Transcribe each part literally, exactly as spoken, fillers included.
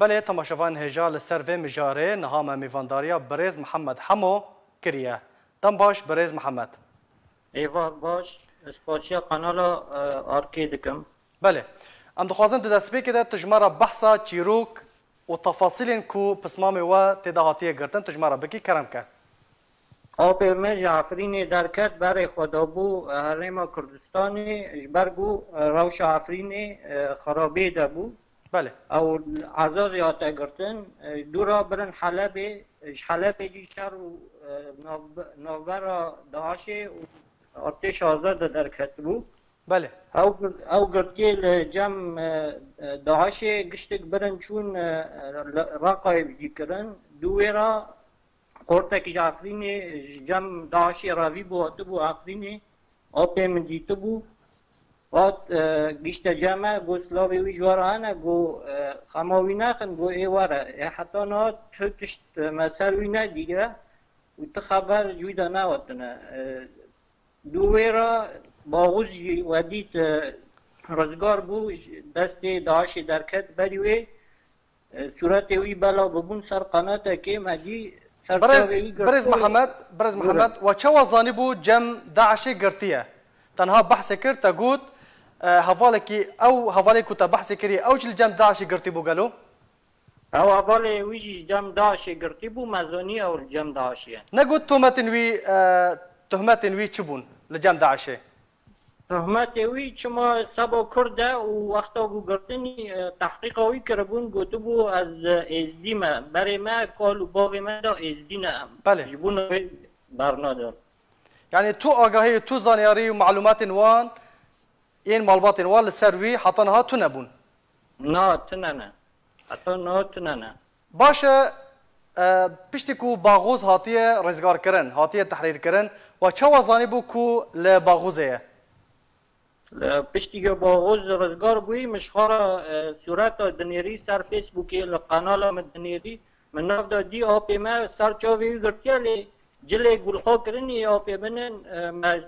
Belê, temaşevan hêja, li ser vê mijarê niha me mêvandariya birêz Mihemed Hemo kiriye. Dem baş, birêz Mihemed. Êvar baş, spasiya kanala, e, Arkê dikim. Belê. Em dixwazin di destpêkê de tu ji me re behsa çîrok û tefasîlên ku pismamê we tê de hatiye girtin, tu ji me re bikî, kerem ke. Apê me ji Efrînê derket, berê xwe dabû, e, herêma Kurdistanê, ji ber ku, e, rewşa Efrînê, e, xirabê de bû. Belê. Ew Ezazê hate girtin, e, dû re birin Helebê, ji Helebê jî şer û, e, nav-, navbera DAIŞê û artêşa Azad de derketibû. Belê. Ew gir-, ew girtiyê li cem, e, e, DAIŞê giştik birin çûn, e, li Reqayê jî kirin. Dû wê re qortekî ji Efrînê ji cem DAIŞê revî bû, hatibû Efrînê. Apê min dîtibû. Hat, e, gişte cem me, got, silavê wî ji we re hene, got, e, xema wî nexin, got, ê were. Ê heta niha tu tişt, e, me ser wî nedîye û tu xeber ji wî de nehatine. E, dû wê re Baxûz jî we dît, e, rizgar bû, ji destê DAIŞê derket, berî wê, e, sûretê wî belav bûbûn ser qenatekê, me dî ser çavê wî girt. Birêz Mihemed, birêz Mihemed, we çawa zanîbû cem DAIŞê girtiye? Te niha behsê kir, te got, e, hevalekî, ew hevalê ku te behsê kiriye, ew jî li cem DAIŞê girtî bû gelo? Ew hevalê wî jî ji cem DAIŞê girtî bû, me zanî ew li cem DAIŞê ye. Negot tometên wî, e, tohmetên wî çi bûn li cem DAIŞê? Tohmetê wî çima seba Kurd e û wexta ku girtinî, e, tehqîqa wî kiribûn, gotibû, ez, e, êzdî me. Berê me, kal û bavê me de êzdî ne em. Belê. Ji bo wê bernadin. Yani tu agahî, tu zanyarî û malûmatên wan, yên malbatên wan li ser wî heta niha tune bûn? Na, tune ne. Heta niha tune ne. Baş e, e, piştî ku Baxûz hatiye rizgarkirin, hatiye tehrîrkirin, we çawa zanîbû ku li Baxûzê ye? Li piştî ku Baxûz rizgar bûyî, min ji xwe re, e, sûreta dinêrî ser Facebookê, li qenala min dinêrî, min nav de dî apê me ser çavê wî girtiye, lê cilê gulxwa kirinî apê min in, e, me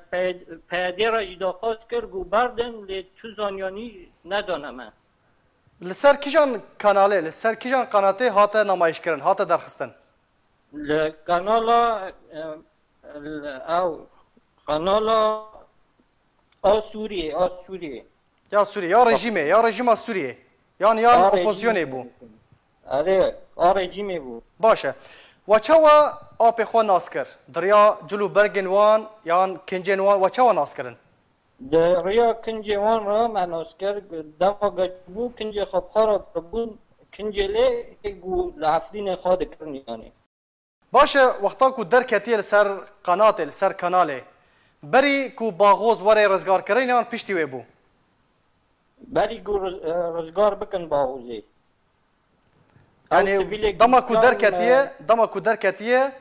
P Y D re jî daxwaz kir ku berdin, lê tu zanyanî nedane me. Li ser kîjan kanalê, li ser kîjan qenatê hate namayîşkirin, hate derxistin? Li kanala, e, li, ew, kanala A Sûriyê, A Sûriyê. Ya Sûriyê, ya rejîmê, ya rejîma Sûriyê. Yan, yan opozisyonê bû. Erê, a rejîmê bû. Baş e. We çawa apê xwe nas kir? Di riya cil û bergên wan yan kincên wan we çawa nas kirin? Di riya kincê wan re me nas kir, dema geç bû, kincê xwe bi xwe re kiribûn, kincê lê ê ku li Efrînê xwe dikirin yanî. Baş e, wexta ku derketiye li ser qenatê, li ser kanalê, berî ku Baxoz were rizgarkirin yan piştî wê bû? Berî ku riz-, e, rizgar bikin Baxozê. Ew Yani sivilek dema ku dîtan, derketiye, e, dema ku derketiye,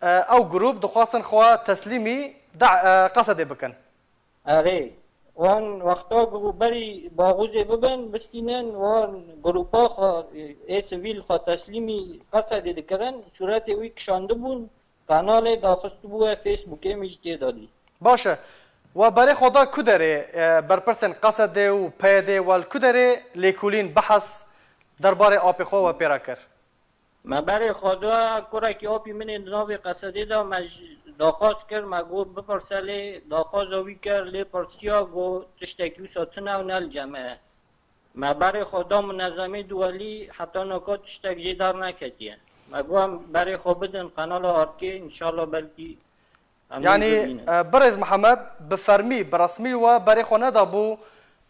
e, ew grûp dixwastin xwe teslîmî da, e, Qesedê bikin. Erê, wan wexta ku berî Baxûzê bibin, bistînin, wan grûpa xwe, ê sivîl xwe teslîmî Qesedê dikirin, sûretê wî kişandibûn, kanalê daxistibûye Facebookê, min jî tê de dî. Baş e. We berê xwe da ku derê, e, berpirsên Qesedê û P Y D'ê we li ku derê lêkolîn, behs derbarê apê xwe we pê re kir? Me berê xwe da, kurekî apî min ê di navê Qesedê de, me ji daxwaz kir, me got bipirse lê daxwaza wî kir, lê pirsiya, got tiştekî wisa tune û ne li cem me ye. Me berê xwe da munezemê duwelî, heta naka tiştek jê derneketiye. Me got em berê xwe bidin qenala Arkê, înşallah belkî Em ê Yani, bibînin. E, birêz Mihemed, bi fermî, bi resmî we berê xwe nedabû,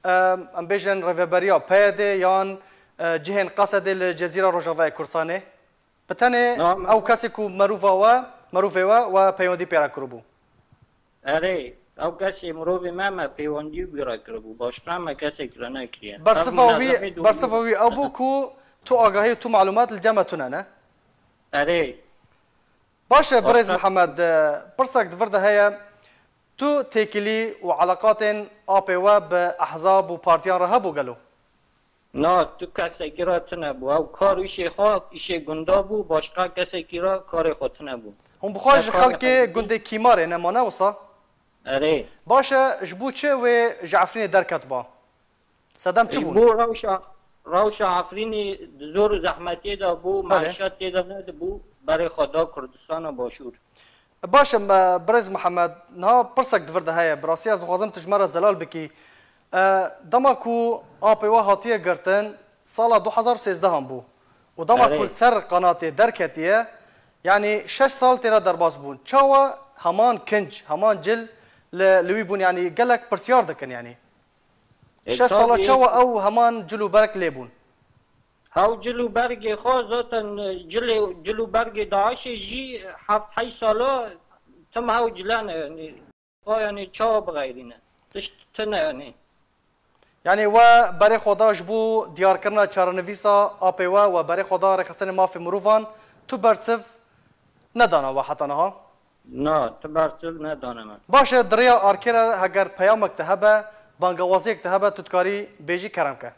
e, em bêjin rêveberiya P Y D yan, e, cihên Qesedê li Cezîra Rojavayê Kurdistanê? Bi tenê Na, me ew kesê ku merova we, merovê we, we peywendî pê re kiribû? Erê, ew kesê mirovê me, me peywendî wî re kiribû. Başqa me kesekî re nekiriye. Bersiva wî, bersiva wî ew bû ku tu agahî û tu malûmat li cem me tune ne? Erê. Baş e, birêz Mihemed, e, pirsek di vir de heye. Tu têkilî û eleqatên apê we bi ehzab û partiyan re hebû gelo? Na, tu kesekî re tune bû. Ew kar û îşê xwe, îşê gunda bû, başqa kesekî re karê xwe tune bû. Hûn bi xwe ji xelkê gundê Kîmarê ne, ma ne wisa? Erê. Baş e, ji bo çi wê ji Efrînê derketiba? Sedem çi bûn? Ji bo rewşa, Rewşa Efrînê di zor û zehmetê de bû, Belê. Meîşet tê de nedibû, berê xwe da Kurdistana Başûr. Baş e, me- birêz Mihemed, niha pirsek di vir de heye. Bi rastî ez dixwazim tu ji me re zelal bikî. E, dema ku apê we hatiye girtin, sala du hezar û sêzdeh an bû. Û dema ku Erê. li ser qanatê derketiye, yanî şeş sal tê re derbas bûn. Çawa heman kinc, heman cil li, li wî bûn, yanî gelek pirsiyar dikin, yanî. E, Şeş sala tabî. çawa ew heman cil û berek lê bûn? Hew cil û bergê xwe zaten, e, cilê, cil û bergê DAIŞê jî heft heyş sala tim hew cile ne, yanî, xwe, yanî, çawa bixeyrîne? Tişt tune, yanî. Yanî we berê xwe da ji bo diyarkirina çarenivîsa apê we, we berê xwe da rêxistinê mafê mirovan, tu bersiv nedana we heta niha? Na, tu bersiv nedane me. Baş e, di rêya arkê re heger peyamek te hebe, bangawaziyek te hebe, tu dikarî bêjî kerem ke.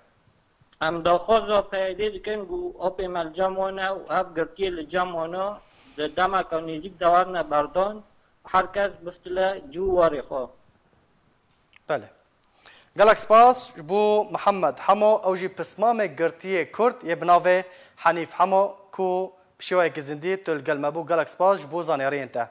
Em daxwaza PYDê dikin ku apê me li cem wan e û ev girtiyê li cem wan e, di demeka nêzîk de werine berdan, her kes biftile cû warê xwe. Belê. Gelek spas ji bo Mihemed Hemo, ew jî pismamê girtiyê Kurd yê bi navê Henîf Hemo ku bi şêweyekî zindî tu li gel me bû. Gelek spas ji bo zaniyariyên te.